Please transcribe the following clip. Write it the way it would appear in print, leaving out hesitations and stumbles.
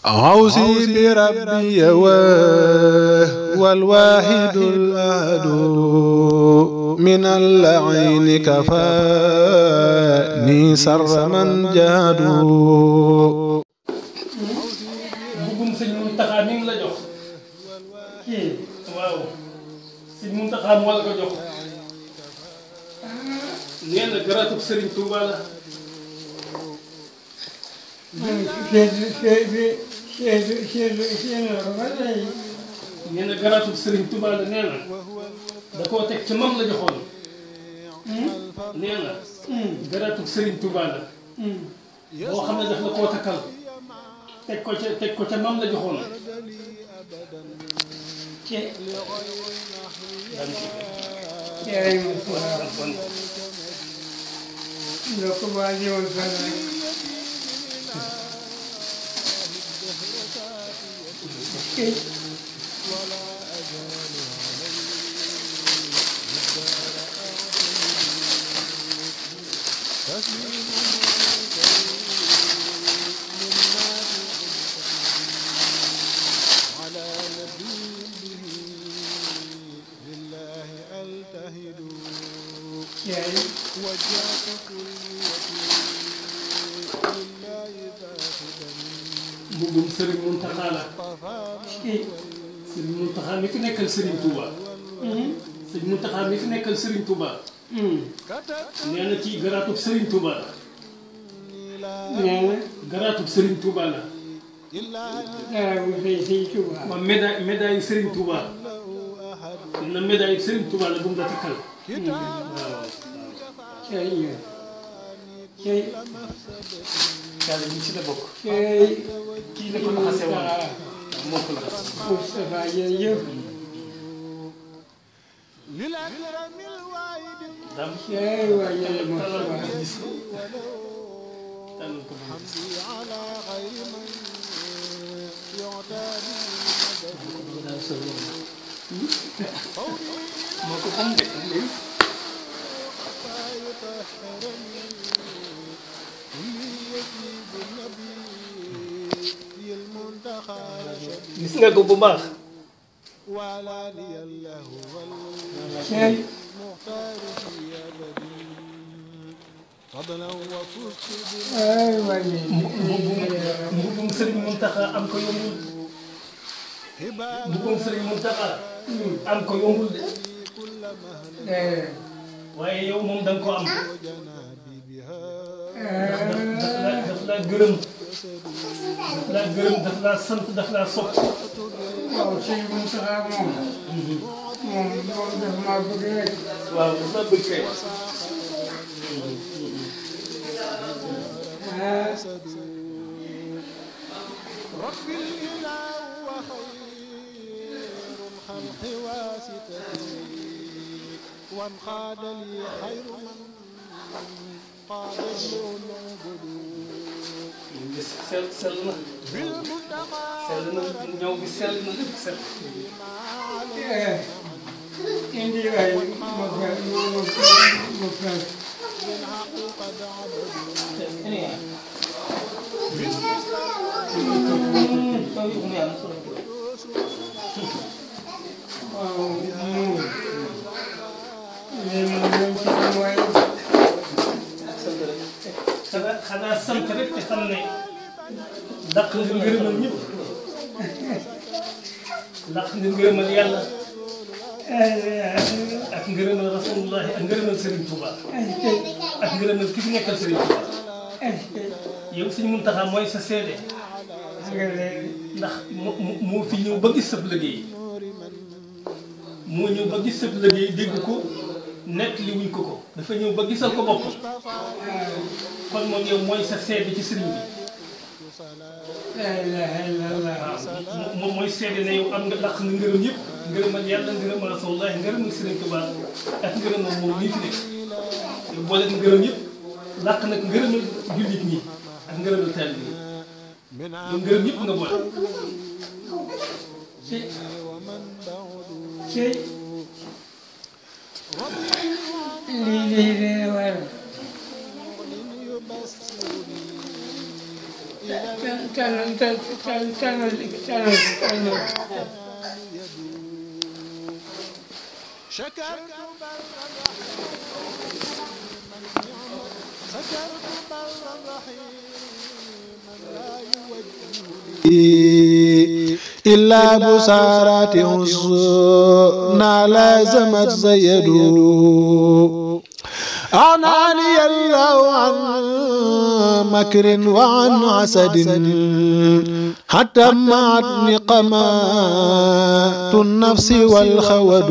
عوزي بربي وهو الواحد الأحد من اللعين كفاني سر من جاد. bugum sëñ Muntaxa mi ngi la jox kii waaw sëñ Muntaxa moo la ko jox nee na garaatub Sëriñ Tuuba la. nee na garaatub Sëriñ Tuuba la nee na da koo teg ca mam la joxoon. nee na garaatub Sëriñ Tuuba la boo xam ne daf la koo takkal teg ko ca mam la joxoon. mbubum Sëriñ Muntaxa la Sëriñ Muntaxa mi fi nekkal Sëriñ Tuuba. Sëriñ Muntaxa mi fi nekkal Sëriñ Tuuba. nee na ci garaatub Sëriñ Tuuba la. nee na garaatub Sëriñ Tuuba la. waaw médaille Sëriñ Tuuba. nee na médaille Sëriñ Tuuba la bu mu la takkal. waaw. yàlla ñu ci la bokk. kii la ko laxasee woon moo ko laxas. Moustapha jërëjëf. daam waay yàlla Moustapha gis tànnal ko ba gis. moo ko xam de gis nga ko bu baax. mbubum Sëriñ Muntaxa am ko yombul. mbubum Sëriñ Muntaxa am ko yombul de. waaye yow moom da nga ko am. daf laa gërëm. daf laa gërëm daf laa sant daf laa sopp. waaw Sëriñ Muntaxa moom daf maa bëgg rek. waaw daf laa bëgg kay. sell na ñëw bi sell na lépp sell. indi waay ma xanaa sant rek te xam ne dàq nga ngërëmal ñëpp dàq nga ngërëmal yàlla ak ngërëmal rasulullahi ak ngërëmal Serigne Touba ak ngërëmal ki fi nekkal Serigne Touba. yow Sëriñ Muntaxa mooy sa seede ndax moo fi ñëw ba gis sab liggéey moo ñëw ba gis sab liggéey dégg ko nekk li wuñ ko dafa ñëw ba gisal ko boppam kon moom yow mooy sa seede ci sëriñ bi. waaw moom mooy seede ne yow am nga dàq nga ngërëm yëpp ngërëmal yàlla ngërëmal Rasulullah ngërëmal Sëriñ Tuubaa ak ngërëmal moom lii fi nekk yow boole nga ngërëm yëpp dàq nag ngërëmal jullit ñi ak ngërëmal taalibe yi yow ngërëm yëpp nga boole. lii war إلا بسارات حسنا لازمت زيدوا أعناني الله عن مكر وعن حسد حتى مات نقمات النفس والخود